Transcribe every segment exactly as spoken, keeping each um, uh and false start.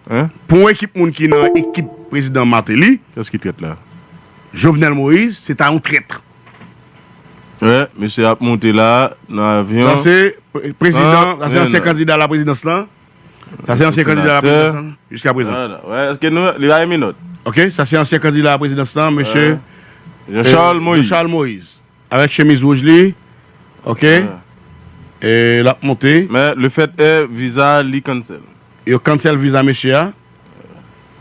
Hein? Pou yon ekip moun ki nan ekip prezidan Martelly, kiyès ki trèt la? Jovenel Moïse, se ta yon trèt. Wè, mesye ap monte la, nan avyon. Sa se pre- prezidan, sa se ansyen kandida la prezidans lan. Sa se ansyen kandida la prezidans lan, jiska prezan. Wè, èske nou, li pa gen minòt? Ok, sa se ansyen kandida la prezidans lan, mesye Jean-Charles Moïse. Jean-Charles Moïse. Avèk chemiz wouj li. Ok. E l ap monte. Men le fèt è viza li cancel. Yo cancel viza mesye a.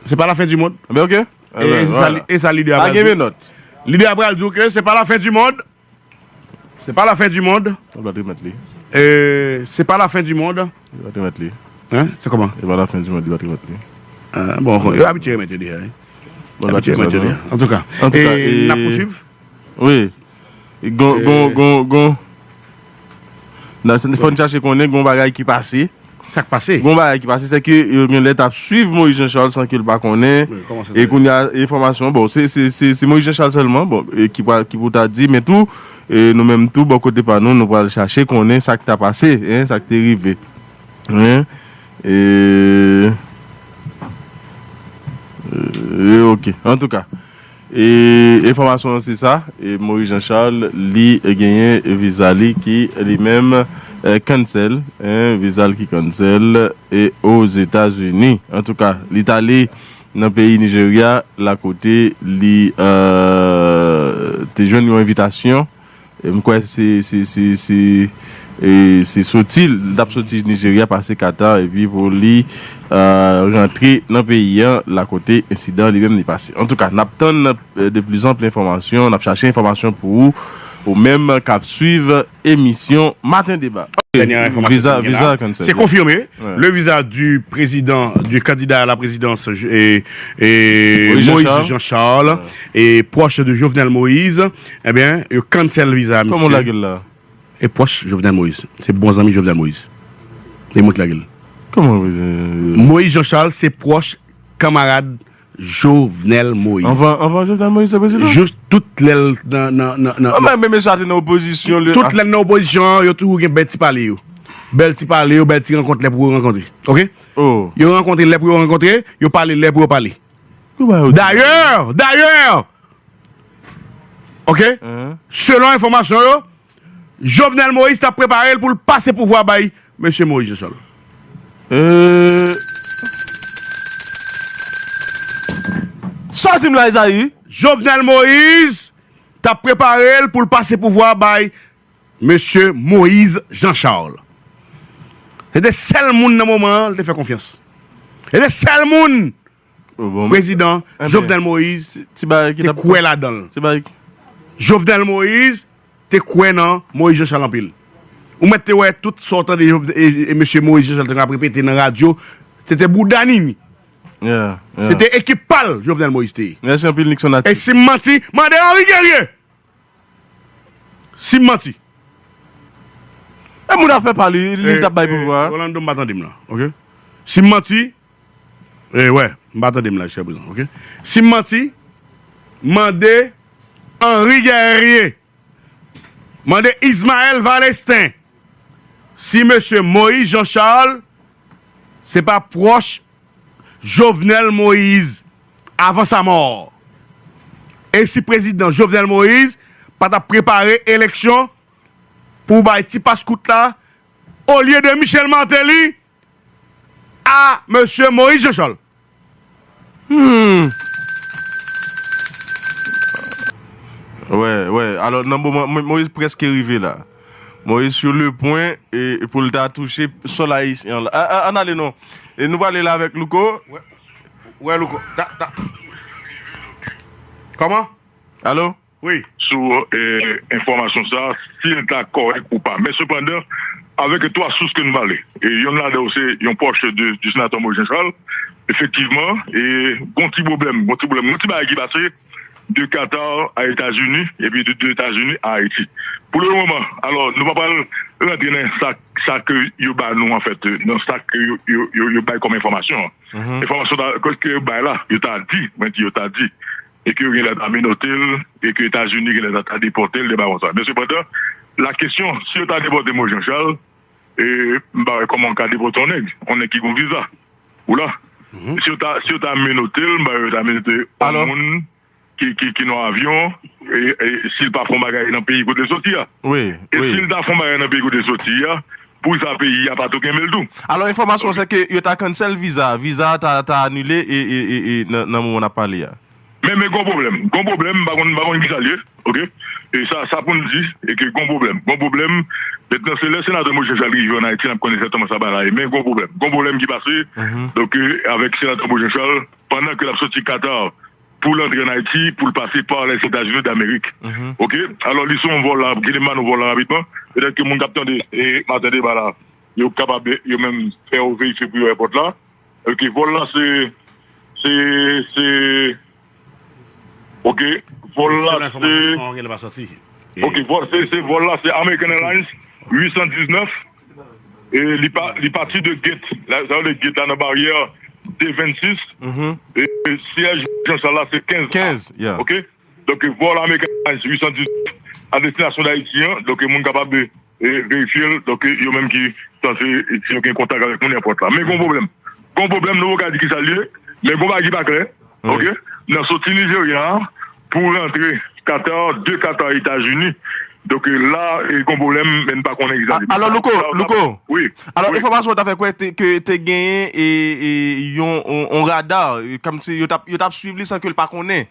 Se pa la fen di mond. Ben ok. E sa li- e sa lidè a pral di. Lidè a pral di w ke se pa la fen di mond. Se pa la fen di mond. Ou pa remèt li. E se pa la fen di mond. Ou pa remèt li. Hein? Se kòman? Se pa la fen di mond, li pa remèt li. Ah, bon, yo abitye remèt yo deja, wi. Yo abitye remèt yo deja. Antouka, e n ap pouswiv. Wi. Gon, gon, gon, gon. Fò n chache konnen gon bagay ki pase. Sa k pase? Gon bagay ki pase, se ke yo gen lè t ap swiv Moïse Jean Charles san ke l pa konnen. E kounye a, enfòmasyon, bon, se, se, se, se Moïse Jean Charles sèlman, bon, e ki pral, ki pou ta di, men tou, e nou menm tou, bò kote pa nou, nou pral chache konnen sa k ta pase, hein, sa k te rive. Hein? E, e, ok. Antouka, e enfòmasyon an se sa, e Moïse Jean Charles, li genyen viza li ki li menm, e, cancel, hein, viza l ki cancel, e Ozetazini. Antouka, li t ale nan peyi Nijerya, la kote li, e, te jwenn yon envitasyon. E m kwè se, se, se, se, e, se soti, l t ap soti Nijerya, pase Qatar, epi pou li, e, rantre nan peyi an, la kote ensidan li menm li pase. Antouka, n ap tann, e, de plizanpli enfòmasyon, n ap chache enfòmasyon pou ou, ou menm k ap swiv emisyon Maten Deba. Dènyè enfòmasyon ki gen la, se konfime, le visa du président, du candidat à la présidence, e, e, Moïse Jean Charles, e pwòch de Jovenel Moïse, ebyen, yo cancel viza misye. Kòman w lage l la? E pwòch Jovenel Moïse. Se bon zanmi Jovenel Moïse. E mwen ki lage l. Kòman w lage l? Moïse Jean Charles se pwòch kanmarad Jovenel Moïse. Anvan, anvan Jovenel Moïse te prezidan? Jis tout lè l nan, nan, nan, nan, ah, men, men mesye a te nan opozisyon, tout lè l nan opozisyon an, yo toujou gen bèl ti pale yo. Bèl ti pale yo, bèl ti rankont lè pou yo rankontre. Ok? Yo rankontre lè pou yo rankontre, yo pale lè pou yo pale. Dayè, dayè, ok? Selon enfòmasyon yo, Jovenel Moïse t ap prepare l pou l pase pouvwa bay mesye Moïse Jean Charles. E, sa w di m la, Ezayi? Jovenel Moïse t ap prepare l pou l pase pouvwa bay mesye Moïse Jean Charles. Se te sèl moun nan moman an l te fè konfyans. Se te sèl moun prezidan Jovenel Moïse te kwè ladan l. Jovenel Moïse te kwè nan Moïse Jean Charles anpil. Ou mèt te wè tout sa w tande e, e mesye Moïse Jean Charles te ap repete nan radyo, se te bouda Nini. Se te ekip pa l Jovenel Moïse te ye. Mèsi anpil, Nixon Natif. E si m manti, mande Henri Guerrier. Si m manti. E moun ap fè pa li, li t ap bay pouvwa a. Rolando, m pa tande m la, ok? Si m manti, e wè, m pa tande m la jiska prezan, ok? Si m manti, mande Henri Guerrier. Mande Ismaël Valestin. Si mesye Moïse Jean Charles se pa pwòch Jovenel Moïse avan sa mò. E si prezidan Jovenel Moïse pa t ap prepare eleksyon pou bay ti pas kout la, olye de Michel Martelly, a mesye Moïse Jean Charles. Hmm. Wè, wè. Alò, nan moman, Mo- Moïse prèske rive la. Moïse sur le point e, e pou l ta touche sòl ayisyen an la. A, a, ann ale non. E nou prale la avèk Louko. Wè, wè Louko. Ta, ta. Kòman? Alo? Wi. Sou, e, enfòmasyon sa a, si l ta kòrèk ou pa. Men sepandan, avèk twa sous ke nou pale, e yonn ladan yo se yon pwòch de, du senatè Moïse Jean Charles, efektivman, e gon ti pwoblèm, gon ti pwoblèm, gon ti bagay ki pase de Qatar a Etazini, epi de, de Etazini a Ayiti. Pou le moman, alò, nou pa pral rantre nan sa, sa ke yo ba nou, anfèt, nan sa ke yo, yo, yo, yo bay kòm enfòmasyon an. Enfòmasyon ta, ke, ke yo bay la, yo ta di, mwen di yo ta di, e ke yo genlè ta menote l, e ke Etazini genlè ta, ta depòte l, de bagay konsa. Men sepandan, la kesyon, si yo ta depòte Moïse Jean Charles, e m pa wè kòman w ka depòte yon nèg, yon nèg ki gon viza. Ou la? Si yo ta, si yo ta menote l, m pa yo ta menote yon moun ki, ki, ki nan avyon, e, e, si l pa fè yon bagay nan peyi kote l soti a. Wi, wi. E si l ta fè yon bagay nan peyi kote l soti a, poukisa peyi a pa tou kenbe l tou? Alò, enfòmasyon se ke yo ta cancel viza. Viza a ta, ta anile e, e, e, e nan, nan moman n ap pale a. Men, men gon pwoblèm. Gon pwoblèm, m pa konn, m pa konn kisa l ye, oke? E sa, sa pou n di, e ke gon pwoblèm. Gon pwoblèm. Mentnan, se lè senatè Moïse Jean Charles rive ann Ayiti, n ap konn egzakteman sa bagay la ye. Men gon pwoblèm. Gon pwoblèm ki pase, donk, e, avèk senatè Moïse Jean Charles, pandan ke l ap soti Qatar pou l antre ann Ayiti, pou l pase pa Lèzetazini Damerik. Oke? Alò, li sou yon vòl la, kite m ba nou vòl la rapidman. Petèt ke moun k ap tande, e, maten deba la, yo kapab, yo menm, fè yo verifye pou yo wè pòt la. Oke, vòl la, se, se, se, oke, vòl la, se, oke, vòl, se, se vòl la, se American Airlines uit san diznèf. E li pa, li pati de gate. La, sa vle gate la nan baryè de vennsis. E, e syèj Jean Charles la, se kenz A. Kenz, yeah. Oke? Donk, vòl American Airlines uit san diznèf a destinasyon Dayiti an. Donk, moun kapab, e, verifye l. Donk, yo menm ki sanse, e, si yo gen kontak avèk moun, nenpòt la. Men gon pwoblèm. Gon pwoblèm, nou poko ka di kisa l ye, men gon bagay ki pa klè. Oke? Nan soti Nijerya a pou rantre Qatar, de Qatar Etazini. Donk, e, la, e, gon pwoblèm, men n pa konnen kisa l ye. Alò, Louko, Louko, wi, alò, enfòmasyon ta fè kwè te, ke te genyen, e, e, yon, yon, yon rada, e, kòmsi yo t ap, yo t ap swiv li san ke l pa konnen.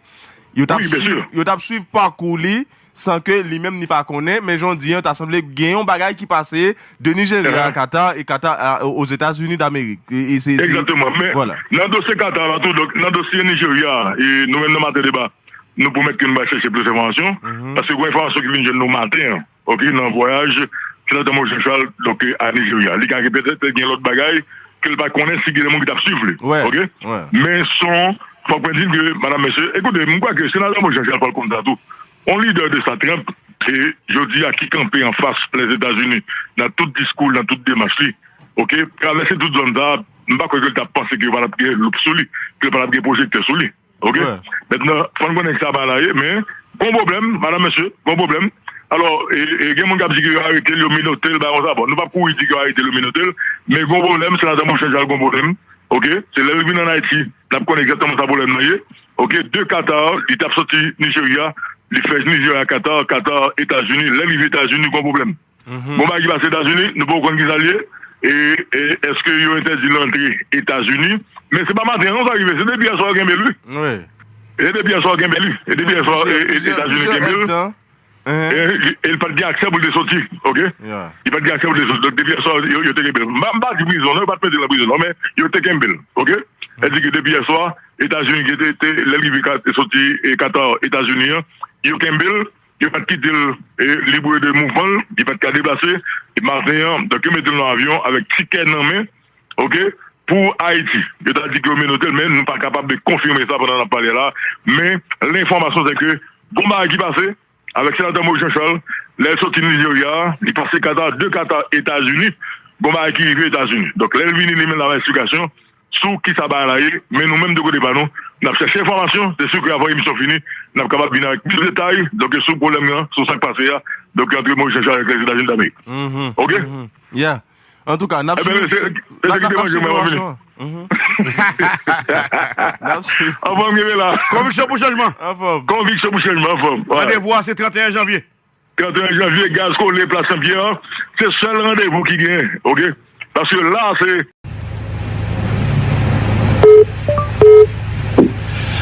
Yo t ap swiv, yo t ap swiv pakou li san ke li menm li pa konnen, men jan w di an, ta sanble gen yon bagay ki pase de Nijerya a Qatar e Qatar a, Ozetazini Damerik. E, e se, se, egzakteman. Men vwala. Nan dosye Qatar la tou, donk, nan dosye Nijerya a, e nou menm nan Maten Deba, nou pwomèt ke nou va chèche plis enfòmasyon, paske gen enfòmasyon ki vin jwenn nou maten an, oke, nan vwayaj senatè Moïse Jean Charles, donk, a Nijerya. Li ka gen petèt gen lòt bagay ke l pa konnen si gen moun ki t ap swiv li. Oke? Men son, fòk mwen di ke, madam, mesye, ekoute, m kwè ke senatè Moïse Jean Charles pral konn sa tou. On lidè de sa tremp, e jodi a ki kanpe anfas Lèzetazini nan tout diskou l, nan tout demach li, oke, travèse tout zòn sa a, m pa kwè ke l t ap panse ke yo pa t ap gen loup sou li, ke yo pa t ap gen pwojektè sou li. Oke? Mentnan, fò n konnen ki sa bagay la ye, men gon pwoblèm, madam, mesye, gon pwoblèm. Alò, e, e gen moun k ap di ke yo arete l, yo menote l, bagay konsa. Bon, nou p ap kouri di ke yo arete l, yo menote l, men gon pwoblèm, senatè Moïse Jean Charles gon pwoblèm. Oke? Se lè l vin ann Ayiti, n ap konnen egzakteman sa pwoblèm nan ye. Oke? De Qatar, li t ap soti Nijerya, li fè Nijerya Qatar, Qatar Etazini, lè l rive Etazini, gon pwoblèm. Bon bagay ki pase Etazini, nou poko konn kisa l ye. E, e èske yo entèdi l antre Etazini? Men se pa maten an non sa rive, se depi yè swa yo kenbe l, wi. Wi. E depi yè swa yo kenbe l, wi. E depi yè swa, e, e, Etazini kenbe l. E, e, e l pa t gen aksè pou l te soti, oke? Li pa t gen aksè pou l te soti. Donk, depi yè swa, yo, yo te kenbe l. M pa, m pa di prizon, non, yo pa t mete l nan prizon, non, men yo te kenbe l, oke? Sa di ke depi yè swa, Etazini ki te, te, lè l rive ka, te soti, e, Qatar, Etazini an, yo kenbe l, yo pa t kite l, e, libre de mouvman l, li pa t ka deplase. E maten an, donk, yo mete l nan avyon avèk tikè nan men, oke, pou Ayiti. Yo ta di ke yo menote l, men nou pa kapab de konfime sa pandan n ap pale la. Men, lenfòmasyon se ke gon bagay ki pase avèk senatè Moïse Jean Charles, lè l soti Nijerya, li pase Qatar, de Qatar Etazini, gon bagay ki rive Etazini. Donk, lè l vini, li menm l ap bay eksplikasyon sou kisa bagay la ye, men nou menm de kote pa nou, n ap chèche enfòmasyon, se si ke avan emisyon fini, n ap kapab vin avèk plis detay, donk sou pwoblèm nan, sou sa k pase a, donk ant Moïse Jean Charles avèk Lèzetazini Damerik. Oke? Yeah. Antouka, n ap swiv, n ap swiv enfòmasyon an. Anfòm, kenbe la. Konviksyon pou chanjman. Anfòm. Konviksyon pou chanjman, anfòm. Randevou a se trannteyen janvye. Trannteyen janvye, Gaz Kole, Plas Sen Pyè, se sèl randevou ki genyen, oke? Paske la, se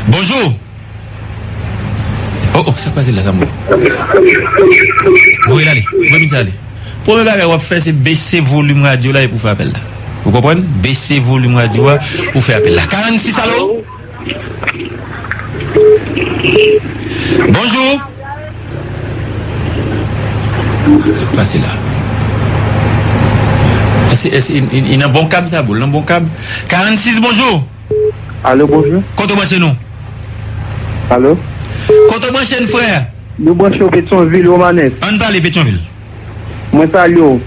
Bonjou. Oh, oh, sa k pase la, sa m wè? Voye l ale. Voye mizik ale. Premye bagay w ap fè, se bese volim radyo la epi w fè apèl la. Ou konprann? Bese volim radyo a, ou fè apèl la. Karannsis, alo? Bonjou. Sa k pase la? Èske, èske, e, e, e nan bon kab sa, bro? Nan bon kab? Karannsis, bonjou. Alo, bonjou. Kote w branche nou? Alo? Kote w branche n, frè? Nou branche w Petyonvil, Romanès. Ann pale, Petyonvil. Mwen salye w.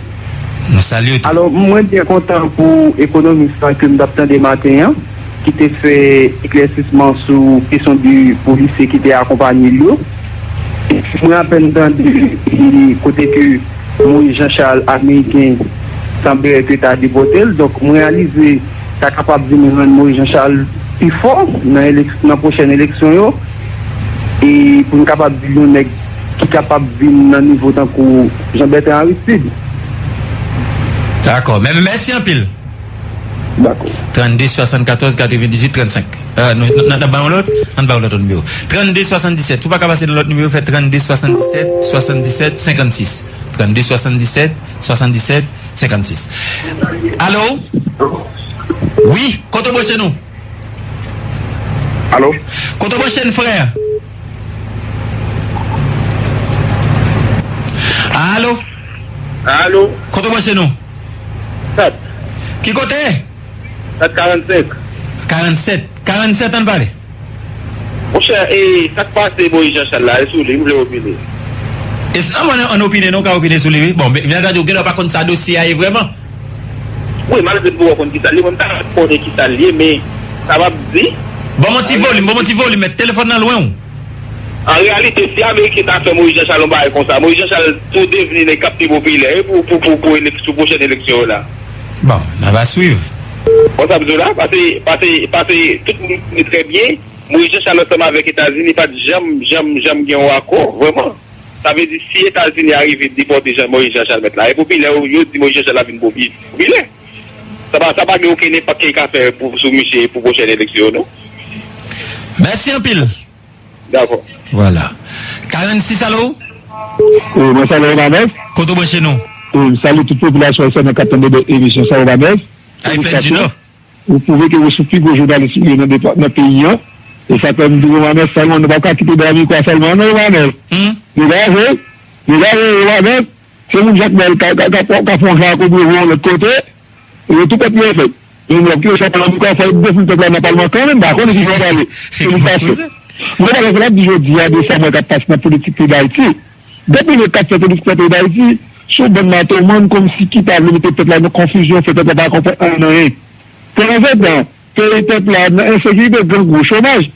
Nou salye w tou. Alò, mwen byen kontan pou ekonomis lan ke m t ap tande maten an, ki te fè eklèsisman sou kesyon de polisye ki te akonpanye l yo. Mwen apèn tande, e, kote ke Moïse Jean Charles, ameriken, sanble ke ta depòte l. Donk, mwen reyalize ta kapab vin rann Moïse Jean Charles pi fò nan elek- nan pwochèn eleksyon yo, e pou n kapab di yon nèg ki kapab vin nan nivo tankou Jean Bertrand Aristide. Dakò. Men mèsi anpil. Dakò. Trannde swasannkatòz katrevendizuit trannsenk. N ap ba yon lòt? Ann ba yon lòt nimewo. Trannde swasanndisèt. Si w pa ka pase nan lòt nimewo, fè trannde swasanndisèt swasanndisèt senkannsis. Trannde swasanndisèt swasanndisèt senkannsis. Alo? Wi, kote w branche nou? Alo? Kote w branche n, frè? Alo? Alo? Kote w branche nou? Kat. Ki kote? Kat karannsenk. Karannsèt. Karannsèt, ann pale. Monchè, e sa k pase Moïse Jean Charles la, e sou li, m vle opine. E s- an, mwen, ann opine, non, ka opine sou li, wi. Bon, men, men, ou gen dwa pa konn sa dosye a ye vrèman. Wi, malgre m poko konn kisa l ye, mwen m ta renmen konnen kisa l ye, men sa m ap di. Ban m yon ti volim, ban m yon ti volim, met telefòn nan lwen w. An reyalite, si Ameriken ta fè Moïse Jean Charles yon bagay konsa, Moïse Jean Charles tou devni nèg k ap pi popilè, wi, pou, pou, pou, pou, elek- sou pwochèn eleksyon yo la. Bon, n ap swiv. Bon, sa m di w la, pase, pase, pase, tout moun konnen trè byen, Moïse Jean Charles ansanm avèk Etazini pa t janm, janm, janm gen yon akò, vrèman. Sa vle di, si Etazini arive depòte Jean, Moïse Jean Charles mèt la, e popilè, yo, yo di Moïse Jean Charles ap vin popi- popilè. Sa pa, sa pa gen okenn enpak ke l ka fè pou, sou misye pou pwochèn eleksyon yo, non. Mèsi anpil. Dakò. Vwala. Karansis, alo? Wi, mwen salye Romanes. Kote w branche nou? Wi, m salye tout popilasyon ayisyen k ap tande de emisyon sa, Romanes. Ay, Plèn di Nò. Ou pwouve ke ou se pi gwo jounalis ou ye nan depa- nan peyi an. E sa fè m di Romanes, sa nou pa ka kite bra mikwo a sèlman, non, Romanes. Hmm? Degaje, degaje, Romanes. Se moun Jakmèl ka, ka, ka, ka fè yon jan ak Obrevo yon lòt kote. E tou pèp yo fèt. Men lòt ki yo chak nan mikwo a, fò yo defann pèp la nan palman kanmenm, pa konnen ki jan w pale. Se li pase. Mwen pa wè sa l ap di jodi a de sa mwen k ap pase nan politik peyi Dayiti. Depi nèg k ap fè politik nan peyi Dayiti, se yon bann matomann kòmsi ki pa vle mete pèp la nan konfizyon, fè pèp la pa konprann anyen. Pandansetan, peyi pèp la nan ensekirite, grangou, chomaj,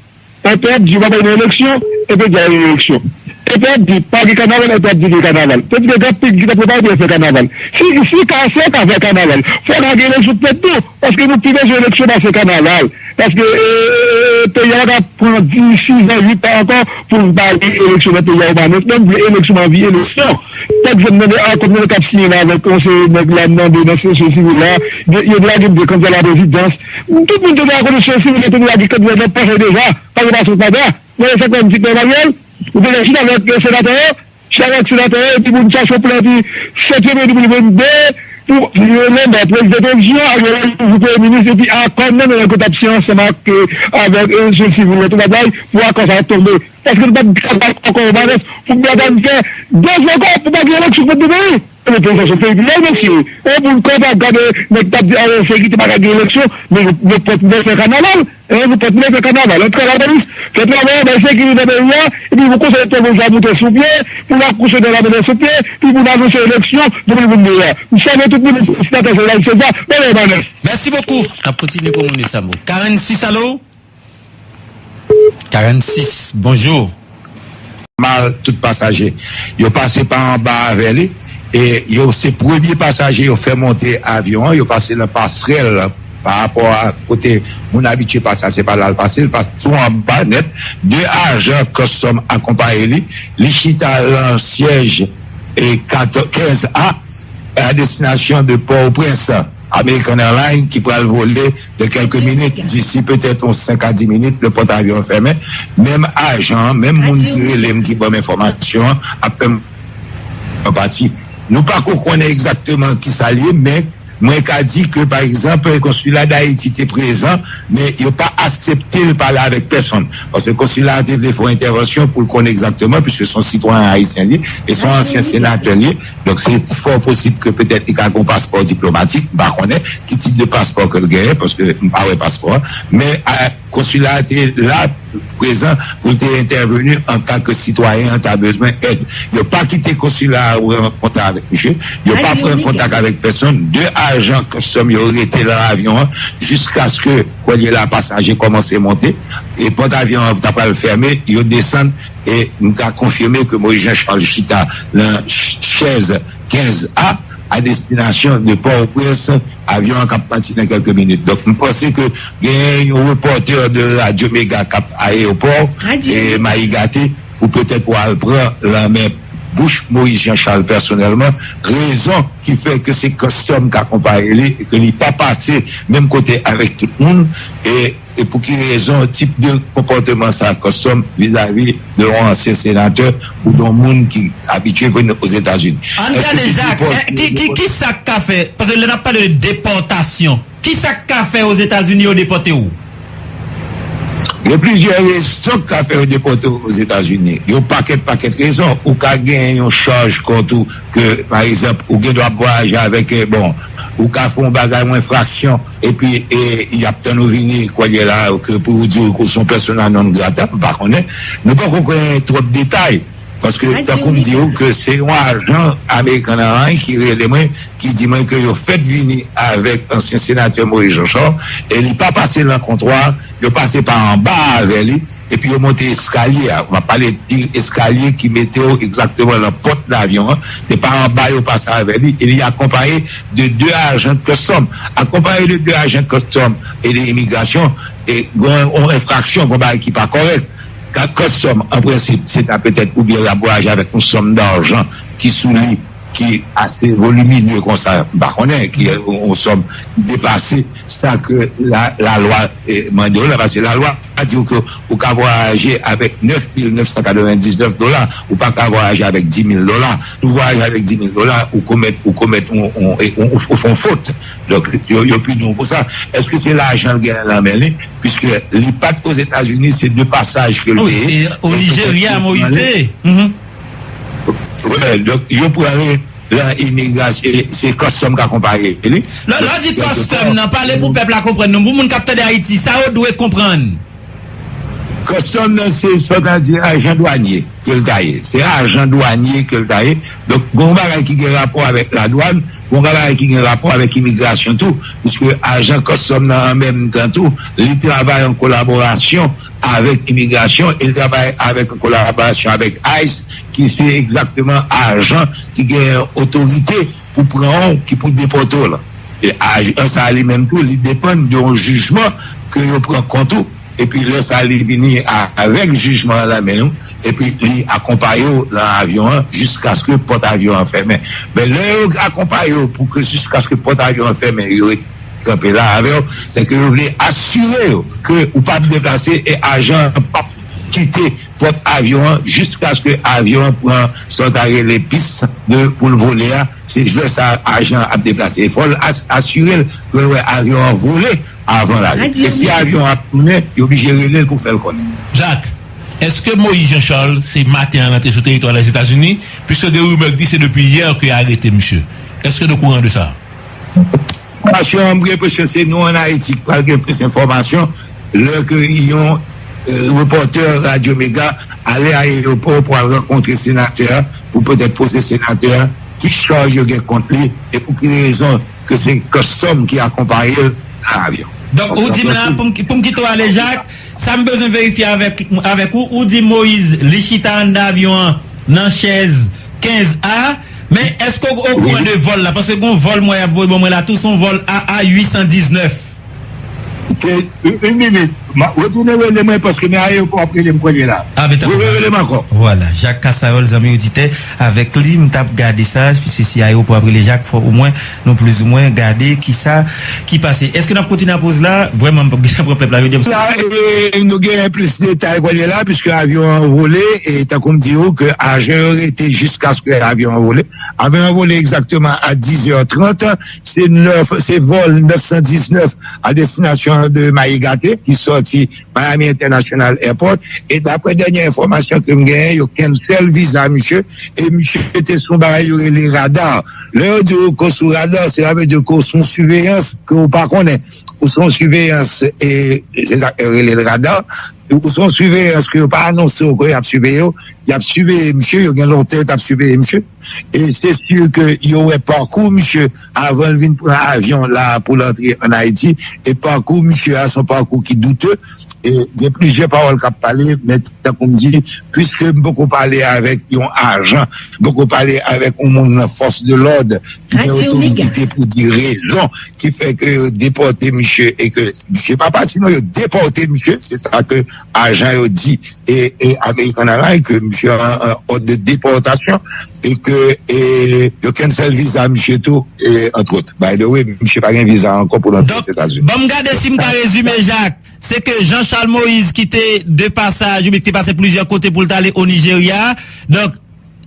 epi ap di yo pa bay nan eleksyon, epi di al nan eleksyon. Epi ap di pa gen kanaval, epi ap di gen kanaval. Tandis ke gen anpil ki ta prepare pou yo fè kanaval. Si, si ka fè, ka fè kanaval. Fò ka gen eleksyon pou pèp tou, paske nou pi bezwen eleksyon pase kanaval. Paske e, e, e, peyi a pa ka pran dis, sis an, uit an ankò pou n pa gen eleksyon nan peyi a, Romanes. Mwen m vle eleksyon, m anvi eleksyon. Pèp jwenn mande a, kòm yo t ap siyen la avèk yon seri nèg la, m mande nan sosyete sivil la, yo, yo lage m de kandida laprezidans. Tout moun te dakò de sosyete sivil la te lage kandida nan pase deja, pa gen pase pada. Mwen se kòm di Pè Emmanuel, ou te chita avèk senatè yo, chita avèk senatè yo, epi pou n chache yon plan epi sèt fevriye de mil vennde, pou yo nonmen prezidan tranzisyon, ak yon nouvo premye minis, epi akò n nan nan kote ap siyen ansanm ak, avèk sosyete sivil la, tout bagay, pou akò sa a tonbe. Paske nou p ap dakò ankò, Romanes, pou n pa fè de zan ankò, pou pa gen eleksyon pou peyi. Ebyen, peyi sa se yon peyi ki mal, mesye. E pou n kontan gade nèg k ap di, a, ensekirite, pa ka gen eleksyon, men nou, nou pòt nou fè kanaval. E nou pòt nou fè kanaval. Antre lapolis, fè travay, bay sekirite nan peyi a, epi pou konsèy elektwal pwovizwa moute sou pye, pou n ap kouche nan lamè sou pye, epi pou n anonse eleksyon de mil vennde a. M salye tout moun, senatè Jovenel César, bèl Romanes. Merci beaucoup. N ap kontinye pou moun sa mo. Karansis, alo? Karansis, bonjou. Mal tout pasaje. Yo pase pa anba avè li. E yo se premye pasaje yo fè monte avyon an. Yo pase nan pasrèl pa rapò a kote moun abitye pase a, se pa la l pase. L pase tou anba nèt. De ajan Customs akonpaye li. Li chita lan syèj e kenz A a destinasyon de Pòtoprens. American Airlines ki pral vole de kèlke minit, disi petèt yon senk a dis minit, le pòt avyon fèmen. Menm ajan an, menm moun ki rele m, ki ban m enfòmasyon an, ap fè m pati. Nou pako konnen egzakteman kisa l ye, men mwen ka di ke, pa egzanp, konsila Dayiti te prezan, men yo pa aksepte l pale avèk pèsonn. Paske konsila a te vle fè yon entèvansyon pou l konnen egzakteman, piske se yon sitwayen ayisyen li, e se yon ansyen senatè li, donk se fò posib ke petèt li ka gen yon paspò diplomatik, m pa konnen ki tip de paspò ke l genyen, paske m pa wè paspò an, men a, konsila a te la, prezan, pou l te entèveni antanke sitwayen an ta bezwen èd. Yo pa kite konsila a rankontre avèk misye, yo pa pran kontak avèk pèsonn, de ajan kastòm yo rete lan avyon an jiskaske, kounye la, pasaje kòmanse monte, e pòt avyon an ta pral fèmen, yo desann, e m ka konfime ke Moïse Jean Charles chita nan ch- chèz kenz A a destinasyon de Pòtoprens Avyon an k ap pati nan kèlke minit. Donk, m panse ke gen yon repòtè de Radyo Mega k ap ayewopò e Mayigate pou petèt pou al pran lanmè bouch Moïse Jean Charles pèsonèlman, rezon ki fè ke se Custom k akonpaye li e ke li pa pase menm kote avèk tout moun, e, e pou ki rezon, tip de konpòteman sa Custom vizavi de yon ansyen senatè ou de yon moun ki abitye vin Ozetazini. Ann gade, Jacques, ki, ki, ki sa k ka fè, paske lè n ap pale de depòtasyon, ki sa k ka fè Ozetazini yo depòte w? Gen plizyè rezon k ka fè yo depòte w Ozetazini. Yon pakèt, pakèt rezon. Ou ka gen yon chaj kont ou ke, pa egzanp, ou gen dwa ap vwayaje avèk, eh, bon, ou ka fè yon bagay, yon enfraksyon, epi, eh, y ap tann ou vini, kounye la, ke pou yo di w ke w se yon persona non grata, m pa konnen. Nou poko konnen twòp detay. Paske, tankou m di w, ke se yon ajan ameriken nan ki rele mwen, ki di mwen ke yo fèk vini avèk ansyen senatè Moïse Jean Charles, e li pa pase nan kontwa, yo pase pa anba avè li, epi yo monte eskalye a. M ap pale de eskalye ki mete w egzakteman nan pòt avyon an. Se pa anba yo pase avè li, e li akonpaye de de ajan custom. Akonpaye de de ajan custom e de imigrasyon, e gon yon enfraksyon, gon bagay ki pa kòrèk. Ka kòb sòm, an prensip, se ta petèt oubyen l ap vwayaje avèk yon sòm dajan ki sou li, ki ase voliminye konsa, m pa konnen, ki yon sòm ki depase sa ke la, lalwa, eh, mande w la, paske lalwa di w ke ou ka vwayaje avèk nèf mil nèf san katrevendiznèf dola, ou pa ka vwayaje avèk di mil dola. Si w vwayaje avèk di mil dola, ou komèt, ou komèt yon, yon, yon, yon, yon fot. Donk, yo, yo pini w pou sa. Èske se lajan l gen nan men li? Piske li pa t Ozetazini, se de pasaj ke l te ye. Wi, se o Nijerya, Moïse te ye. Wè, donk, yo pran li nan imigrasyon, se kòstòm k akonpaye li. Lè, lè w di kòstòm nan, pale pou pèp la konprann. Non, pou moun k ap tande Ayiti, sa yo dwe konprann. Kòstòm nan, se, sa w ta di, ajan dwanye ke l ta ye. Se ajan dwanye ke l ta ye. Donk, gon bagay ki gen rapò avèk ladwàn, gon bagay ki gen rapò avèk imigrasyon tou, piske ajan kòstòm nan, an menm tan tou, li travay an kolaborasyon avèk imigrasyon, e li travay avèk, an kolaborasyon avèk ice, ki se egzakteman ajan ki gen otorite pou pran w, ki pou depòte w lan. E ajan sa a li menm tou, li depann de yon jijman ke yo pran kont ou. Epi lè sa a li vini a, avèk jijman an nan men nou, epi li akonpaye w nan avyon an jiskaske pòt avyon an fèmen. Men lè yo akonpaye w pou ke jiskaske pòt avyon an fèmen, yo ret kanpe la avè w, se ke yo vle asire yo ke ou p ap deplase e ajan an p ap kite pòt avyon an jiskaske avyon an pran sa w ta rele pis de, pou l vole a. Se lè sa a ajan an ap deplase. Fò l as-, asire l ke l wè avyon an vole avan l ale. E si avyon an ap tounen, yo blije rele l pou fè l konnen. Jacques, èske Moïse Jean Charles, se maten an, l antre sou teritwa Lèzetazini? Piske gen rimè k di se depi yè ke yo arete misye. Èske nou okouran de sa? Enfòmasyon an, m gen enpresyon se nou ann Ayiti k pral gen plis enfòmasyon lè ke yon, eh, repòtè Radyo Mega ale ayewopò pou al rankontre senatè a, pou petèt poze senatè a ki chaj yo gen kont li e pou ki rezon ke se kòstòm ki akonpaye l nan avyon. Donk, ou di m la, pou m, pou m kite w ale, Jacques, sa m bezwen verifye avèk, avèk ou, ou di Moïse, li chita anndan avyon an, nan chèz kenz A, men èske w okouran de vòl la? Paske gon vòl mwen y ap voye ban mwen la tou, se yon vòl A A uit san diznèf. Se, yon minit. M a retounen rele mwen paske men ayewopò ap rele m kounye la. Rele m ankò. Vwala, Jacques Cassayol, zanmi oditè, avèk li, m t ap gade sa, piske si ayewopò ap rele Jacques, fò omwen nou plizoumwen gade kisa ki pase. Èske n ap kontinye apre poz la? Vrèman, m p ap gentan pran pèp la, yo di m sa. La, e, nou gen plis detay kounye la, piske avyon an vole, e tankou m di w, ke ajan yo rete jiskaske avyon an vole. Avyon an vole egzakteman a diz è trant. Se nèf, se vòl nèf san diznèf a destinasyon de Mayigate ki sòti Miami International Airport. E daprè dènye enfòmasyon ke m genyen, yo cancel viza misye. E misye te sou yon bagay yo rele radar. Lè yo di w ke w sou radar, se sa vle di ke w sou yon siveyans ke w pa konnen. Ou sou yon siveyans, e, se sa yo rele l radar. Ou sou yon siveyans ke yo pa anonse w ke y ap siveye w. Y ap siveye misye, yo gen lontan yo t ap siveye misye. E se si ke yo wè pakou misye avan l vin pran avyon la pou l antre ann Ayiti. E pakou misye a se yon pakou ki doute. E gen plizyè pawòl k ap pale, men tankou m di, piske m poko pale avèk yon ajan, m poko pale avèk yon moun nan fòs de lòd ki gen otorite pou di rezon ki fè ke yo depòte misye e ke misye pa pati non, yo depòte misye, se sa ke ajan yo di e, e American Airlines ke misye an, an òd de depòtasyon e ke e, yo cancel viza misye tou, e, entre autres. By the way, misye pa gen viza ankò pou l antre Ozetazini. Donk, ban m gade si m ka rezime, Jak. Se ke Jean Charles Moïse ki te de pasaj, oubyen ki te pase plizyè kote pou l t ale o Nijerya. Donk,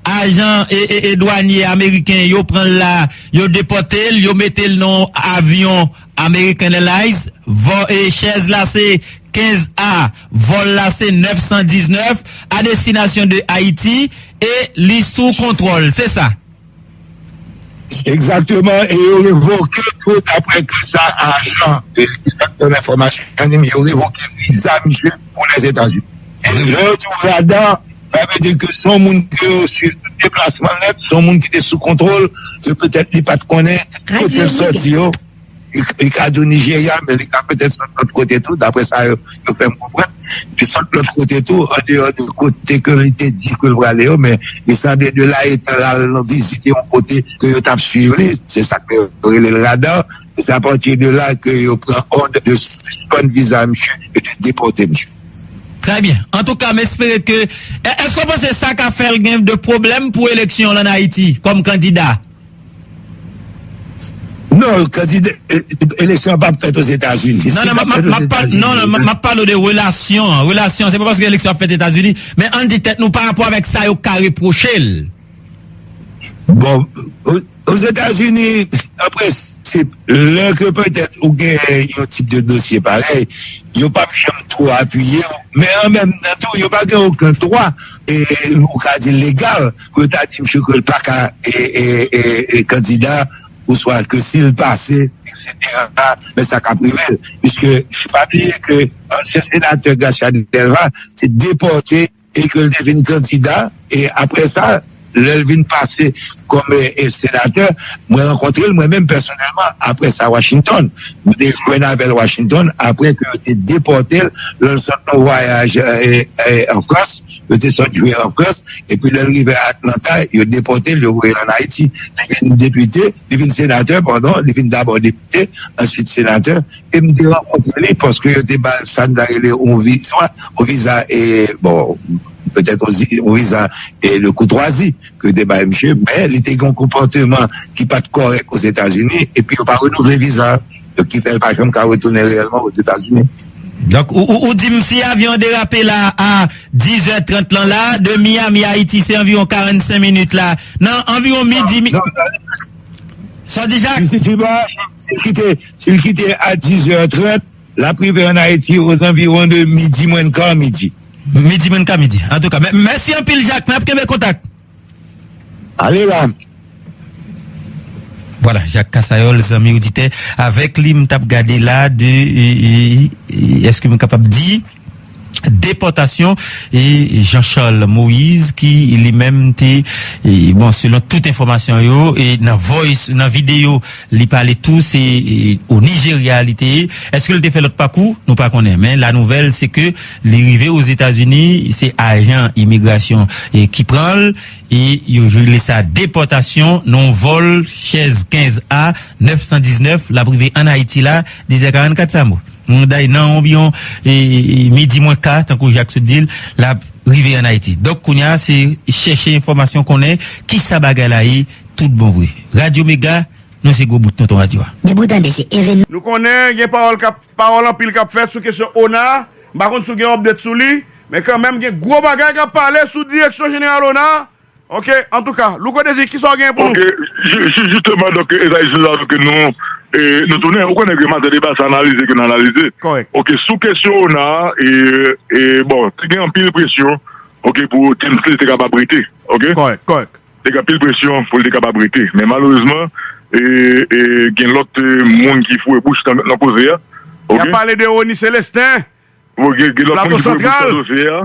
ajan e, e, e dwanye ameriken yo pran l la, yo depòte l, yo mete l nan avyon American Airlines, vò, e chèz la se kenz A, vòl la se nèf san diznèf, a destinasyon de Ayiti, e li sou kontwòl, se sa? Egzakteman, e yo revoke l tou, daprè ke sa ajan, e, direktè enfòmasyon an di m, yo revoke viza misye pou Lèzetazini. E lè yo di w rada, sa vle di ke se yon moun ke yo swiv tout deplasman l nèt, se yon moun ki te sou kontwòl, ke petèt li pa t konnen kote l sòti yo. Li, li ka di w Nijerya, men li ka petèt sot lòt kote tou, daprè sa yo, yo fè m konprann. Li sot lòt kote tou, andeyò de kote ke li te di ke l prale yo, men li sanble de la etan l al vizite yon kote ke yo t ap swiv li, se sa ke yo rele l rada. E se apati de la ke yo pran òd de sispann viza misye e de depòte misye. Trè byen. Antouka, m espere ke, e, èske w panse sa ka fè l gen de pwoblèm pou eleksyon l ann Ayiti kòm kandida? Non, kandida, e, eleksyon an p ap fèt Ozetazini. Non, non, m ap, m ap, m ap pa-, non, non, m ap, m ap pale w de relasyon an. Relasyon, se pa paske eleksyon ap fèt Etazini, men ann di tèt nou pa rapò avèk sa yo ka repwoche l. Bon, o, Ozetazini, an prensip, lè ke petèt ou gen yon tip de dosye parèy, yo p ap janm twò apiye w, men an menm tan tou, yo pa gen okenn dwa, e, ou ka di legal, pou yo ta di misye ke l pa ka, e, e, e, e, kandida, oswa ke si l pase, etsetera, men sa k ap rive l. Piske, pa bliye ke ansyen senatè Gracia Delva te depòte e ke l te vin kandida, e apre sa, lè l vin pase kòm, e, e, senatè, mwen rankontre l mwen menm pèsonèlman, apre sa, Washington. Mwen te jwenn avè l Washington, apre ke yo te depòte l, lè l sot nan vwayaj, e, e, an Frans, yo te sot jwe an Frans, epi lè l rive Atlanta, yo depòte l, yo voye l ann Ayiti. Li vin depite, li vin senatè, padon, li vin dabò depite, answit senatè, e m te rankontre li paske yo te ba l sa n ta rele yon viza, yon viza, e, bon, petèt yon zi-, yon viza, e, de koutwazi ke yo te bay misye, men li te gen yon konpòteman ki pa t kòrèk Ozetazini, epi yo pa renouvle viza, donk ki fè l pa janm ka retounen reyèlman Ozetazini. Donk, ou, ou, ou di m si avyon an derape la a diz è trant lan la, de Miami, Ayiti, se anviwon karannsenk minit la. Nan anviwon midi, mi- Sa w di, Jak? Si, si, si, ba, si l kite, si l kite a diz è trant, l ap rive ann Ayiti ozanviwon de midi mwens ka midi. Midi mwens ka midi. Antouka, mè-, mèsi anpil, Jak. N ap kenbe kontak. Ale la. Vwala, Jak Kasayòl, zanmi oditè, avèk li, m t ap gade la de, e, e, e, èske m kapab di, depòtasyon, e, Jean Charles Moïse, ki li menm te, e, bon, selon tout enfòmasyon yo, e nan voice, nan videyo, li pale tou, se, e, o Nijerya li te ye. Èske l te fè lòt pakou? Nou pa konnen. Men la nouvèl, se ke li rive Ozetazini, se ajan imigrasyon, e, ki pran l, e yo rele sa depòtasyon, nan yon vòl chèz kenz A nèf san diznèf, l ap rive ann Ayiti la, diz è karannkat sa mo. Day nan anviwon, e, e, midi mwens ka, tankou Jak sot di l, l ap rive ann Ayiti. Donk, kounye a, se chèche enfòmasyon, konnen kisa bagay la ye, tout bon vre. Radyo Mega, nou se gwo bout tonton radyo a. Depi w tande se evènman. Nou konnen gen pawòl k ap, pawòl anpil k ap fèt sou kesyon ona. M pa konn si w gen update sou li, men kanmenm gen gwo bagay k ap pale sou direksyon jeneral ona. Ok, antouka, Louko Dezi, kisa w genyen pou nou? Ok, ju-, ju-, jisteman, donk, e sa, se la ke nou, e, nou tounen. Ou konnen ke maten deba se analize ke n analize. Kòrèk. Ok, sou kesyon ona, e, e, bon, te gen anpil presyon, ok, pou Kingsley te kapab rete, ok? Kòrèk, kòrèk. Te gen anpil presyon pou l te kapab rete. Men malerezman, e, e, gen lòt, e, moun ki foure bouch nan, nan koze a, ok? Y ap pale de Rony Célestin. Bon, gen, gen lòt moun ki pou reprann dosye a.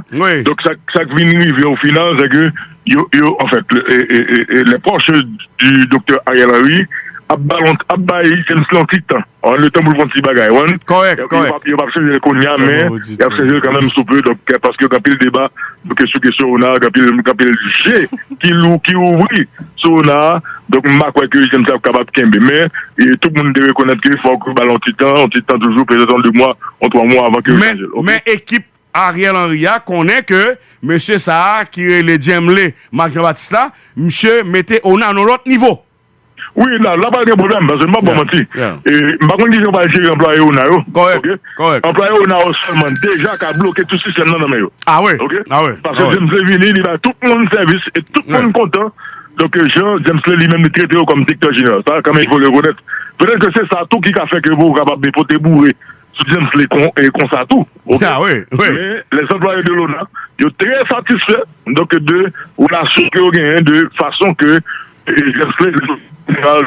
Donk, sa, sa k vin rive o final, se ke yo, yo, anfèt, le, e, e, e, e, les proches du docteur Ariel Henry ap ba l, ap bay James Slay yon ti tan. An, le tan pou l fè yon ti bagay, w konprann? Kòrèk, kòrèk. Yo p ap, yo p ap chanje l kounye a, men y ap chanje l kanmenm sou pe, donk, paske gen anpil deba, donk, sou kesyon Ona, gen anpil, gen anpil je ki lou, ki ouvri sou Ona. Donk, m pa kwè ke James Slay ap kapab kenbe. Men, e, tout moun te rekonèt ke fòk yo ba l yon ti tan, yon ti tan toujou, petèt yon de mwa, yon twa mwa avan ke yo chaje l, oke? Men ekip Ariel Henry a konnen ke mesye sa a ki rele James Slay, Marc Jean Baptiste la, misye mete Ona nan lòt nivo. Wi, la, la pa gen pwoblèm, paske m p ap ba w manti. E, m pa konn kijan yo pral jere anplwaye Ona yo. Kòrèk, oke? Kòrèk. Anplwaye Ona yo sèlman deja ka bloke tout sistèm nan nan men yo. Ah wi, oke? Ah wi, paske James Slay vini, li bay tout moun sèvis e tout moun kontan. Donk, jan James Slay li menm li trete yo kòm direktè jeneral. Sa, kanmenm, il faut le reconnaître. Petèt ke se sa tou ki ka fè ke yo poko kapab pote boure sou James Slay kon, e, konsa tou. Oke? Ah wi, wi. Men, les employés de l'Ona, yo trè satisfè, donk, de relasyon ke yo genyen, de fason ke, e, James Slay, jeneral,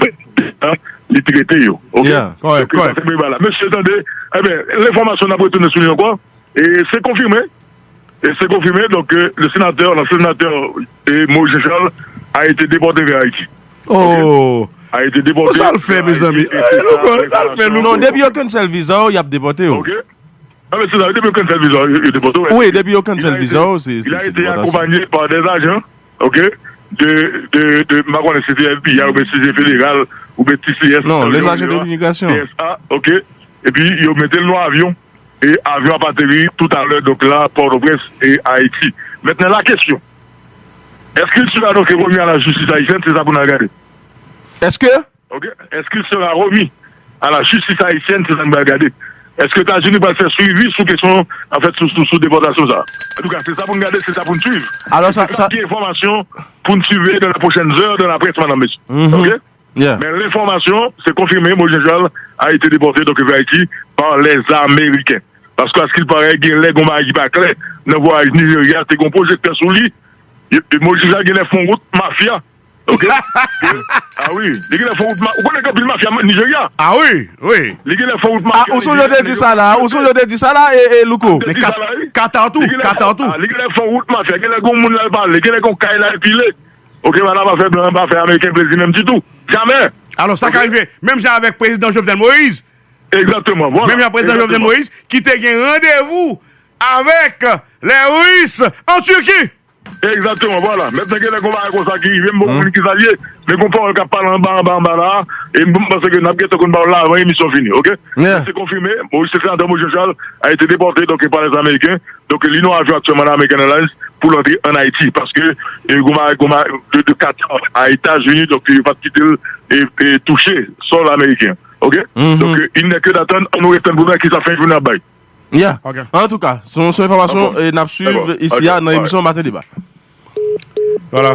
li trete yo. Oke? Kòrèk, kòrèk. Mesye, tande, enben, lenfòmasyon n ap retounen sou li ankò. E se konfime. E se konfime, donk, euh, le sénateur, l'ancien sénateur, euh, Moïse Jean Charles, a été déporté vers Haïti. Oh! A été déporté. Sa l fè, mezanmi? Sa l fè, Louko? Sa l fè, Louko? Non, depi yo cancel viza w, y ap depòte w. Ok. Non, men se sa, depi yo cancel viza w, yo depòte w. Wi, depi yo cancel viza w, se, se, se depòtasyon. Il a été accompagné par des agents, ok, de, de, de, m pa konnen si se F B I oubyen si se federal, oubyen T C S, non, les agents de l'immigration. T S A, ok. Epi yo mete l nan avyon. E avyon ap ateri toutalè, donk la, Pòtoprens e Ayiti. Mentnan, la kesyon, èske l sera donc remis à la justice haïtienne, se sa pou n al gade. Èske? Ok. Èske l sera remis à la justice haïtienne, se sa n pral gade. Èske Etazini pral fè swivi sou kesyon, anfèt, sou, sou, sou depòtasyon sa a? Antouka, se sa pou n gade, se sa pou n swiv. Alò, sa, se sa ki enfòmasyon pou n swiv dans les prochaines heures dans la presse, madame, mesye. Ok? Men lenfòmasyon, se konfime, Moïse Jean Charles a été déporté, donc, vers Haïti par les Américains. Paske, à ce qu'il paraît, gen lè gon bagay ki pa klè nan vwayaj Nijerya, te gon pwojektè sou li. E, e Moïse Jean Charles gen lè fè yon wout mafya. Ok? Ah wi, li gen lè fè yon wout ma-, ou konnen gen anpil mafya Nijerya? Ah wi, wi. Li gen lè fè yon wout mafya. Ah, ou sonje yo te di sa la, ou sonje yo te di sa la, e, e Louko. Men Katar tou, Katar tou. Li gen lè fè yon wout mafya, gen lè gon moun l al pale, gen lè gon kay l al pile. Ok, madam, afè blan pa fè Ameriken plezi menm ditou. Jamè. Alò, sa ka rive, menm jan avèk prezidan Jovenel Moïse. Egzakteman, vwala. Menm jan prezidan Jovenel Moïse, ki te gen randevou avèk lè Ris an Tiki. Egzakteman, vwala. Mentnan, gen lè gon bagay konsa ki rive, m poko konn ki sa l ye, men gon pawòl k ap pale anba, anba, anba la, e m panse ke n ap gentan konn ba w l avan emisyon fini, ok? Se konfime, Moïse, se senatè Moïse Jean Charles a été déporté, donc, par les Américains. Donk, li nan avyon aktyèlman nan American Airlines pou l antre ann Ayiti, paske, e, gon bagay, gon bagay de, de Katar a Etazini, donk, yo pa t kite l, e, e, touche sòl ameriken. Ok? Donk, e, il n'est que d'attendre, ann nou ret tann pou n wè kisa fen jounen ap bay. Yeah. Antouka, se yon, se yon enfòmasyon, e, n ap swiv isi a nan emisyon Maten Deba. Vwala.